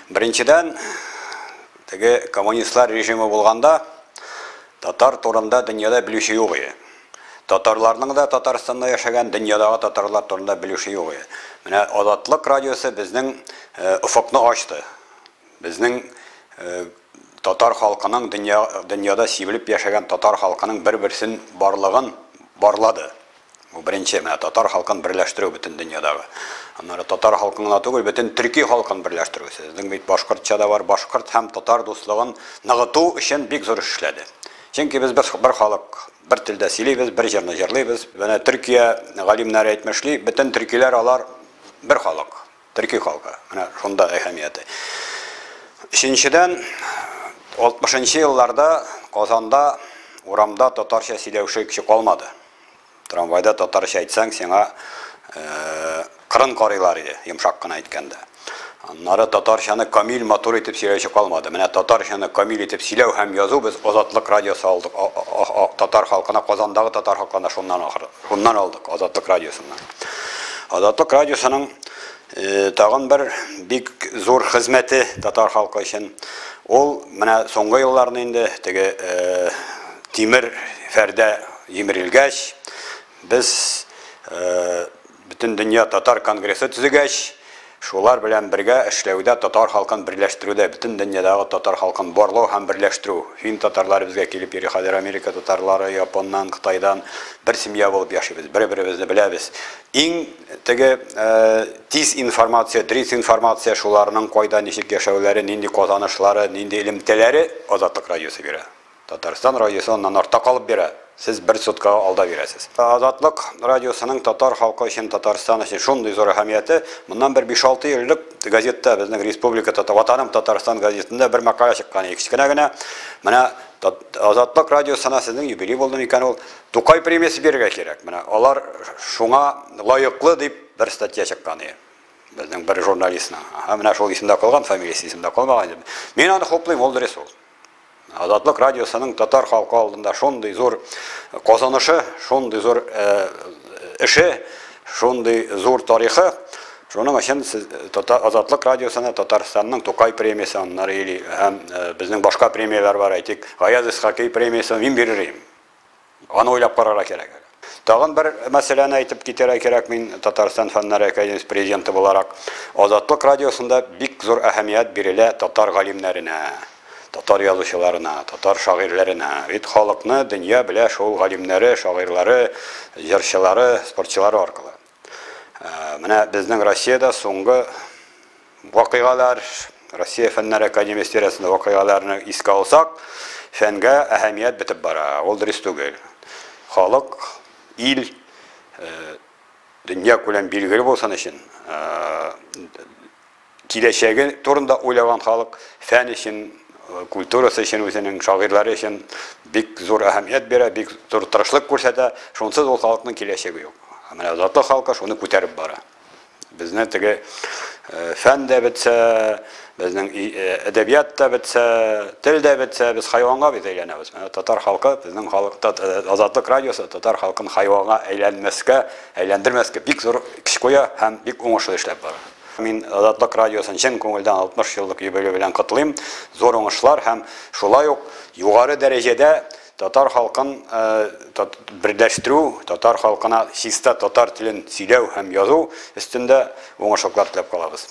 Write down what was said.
Беренчедән, теге коммунистлар режимы булганда, татар турында дөньяда белүче юк иде. Татарларның да Татарстанда яшәгән дөньядагы татарлар турында белүче юк иде. Менә Азатлык радиосы безнең офыкны ачты. Безнең татар халкының дөнья дөньяда сибелеп яшәгән татар халкының бер-берсен барлыгын барлады. Бу беренче, менә татар халкын берләштерү бөтен дөньядагы. Аннары татар халкын гына түгел, бөтен төрки халкын берләштерү. Сезнең бит башкортча да бар, башкорт һәм татар дуслыгын ныгыту өчен бик зур эш эшләде. Чөнки без бер халык, бер телдә сөйлибез, бер җырны җырлыйбыз. Менә Төркия галимнәре әйтмешли, бөтен төркиләр алар бер халык. Төрки халкы. Менә шунда әһәмияте. Өченчедән, 60 елларда Казанда урамда татарча сөйләүче кеше калмады. Трамвайда татарча әйтсәң, сиңа кырын карыйлар иде, йомшак кына әйткәндә. Аннары татарчаны камил матур итеп сөйләүче калмады. Менә татарчаны камил итеп сөйләү һәм язу без Азатлык радиосы алдык. Татар халкына, Казандагы татар халкына шуннан ахыр, шуннан алдык, Азатлык радиосыннан. Азатлык радиосының тагын бер бик зур хезмәте татар халкы өчен ул менә соңгы елларны инде теге тимер фәрдә җимерелгәч, без Бөтендөнья татар конгрессы төзегәч, шулар белән бергә эшләүдә татар халкын берләштерүдә, бөтен дөньядагы татар халкын барлау һәм берләштерү. Фин татарлары безгә килеп йөри хәзер, Америка татарлары, Японнан, Кытайдан бер семья булып яшибез, бер-беребезне беләбез. Иң теге тиз информация, дөрес информация шуларның кайда ничек яшәүләре, нинди казанышлары, нинди элемтәләре Азатлык радиосы бирә. Татарстан радиосы аннан артта калып бирә, сез бер суткага алда бирәсез. Азатлык радиосының татар халкы өчен, Татарстан өчен шундый зур әһәмияте, моннан бер 5-6 ел элек газетта, безнең республика Ватаным Татарстан газетында бер мәкалә чыккан иде, кечкенә генә. Менә Азатлык радиосына сезнең юбилей булды микән ул, Тукай премиясе бирергә кирәк. Менә алар шуңа лаеклы дип бер статья чыккан иде. Безнең бер журналистның. Менә шул исемдә калган, фамилиясе исемдә калмаган инде. Мин аны хуплыйм, ул дөрес ул. Азатлык радиосының татар халкы алдында шундый зур казанышы, шундый зур эше, шундый зур тарихы. Шуның өчен сез Азатлык радиосына Татарстанның Тукай премиясе аннары или һәм безнең башка премияләр бар, әйтик, Гаяз Исхакый премиясен мин бирер идем. Аны уйлап карарга кирәк әле. Тагын бер мәсьәләне әйтеп китәргә кирәк, мин Татарстан Фәннәр академиясе президенты буларак, Азатлык радиосында бик зур әһәмият бирелә татар галимнәренә, татар язучыларына, татар шагыйрьләренә. Бит халыкны дөнья белә шул галимнәре, шагыйрьләре, җырчылары, спортчылары аркылы. Менә безнең Россиядә соңгы вакыйгалар, Россия Фәннәр академиясе тирәсендә вакыйгаларны искә алсак, фәнгә әһәмият бетеп бара. Ул дөрес түгел. Халык, ил дөнья күләм билгеле булсын өчен, киләчәге турында уйлаган халык фән өчен, культурасы өчен үзенең шагыйрьләре өчен бик зур әһәмият бирә, бик зур тырышлык күрсәтә. Шунсыз ул халыкның киләчәге юк. Менә затлы халкы шуны күтәреп бара. Безне теге фән дә бетсә, безнең әдәбият та бетсә, тел дә бетсә, без хайванга бит әйләнәбез. Менә татар халкы, безнең халык, Азатлык радиосы татар халкын хайванга әйләнмәскә, әйләндермәскә бик зур көч куя һәм бик уңышлы эшләп бара. Мин Азатлык радиосын чын күңелдән 60 еллык юбилей белән котлыйм. Зур уңышлар һәм шулай ук югары дәрәҗәдә татар халкын берләштерү, татар халкына чиста татар телен сөйләү һәм язу өстендә уңышлыклар теләп калабыз.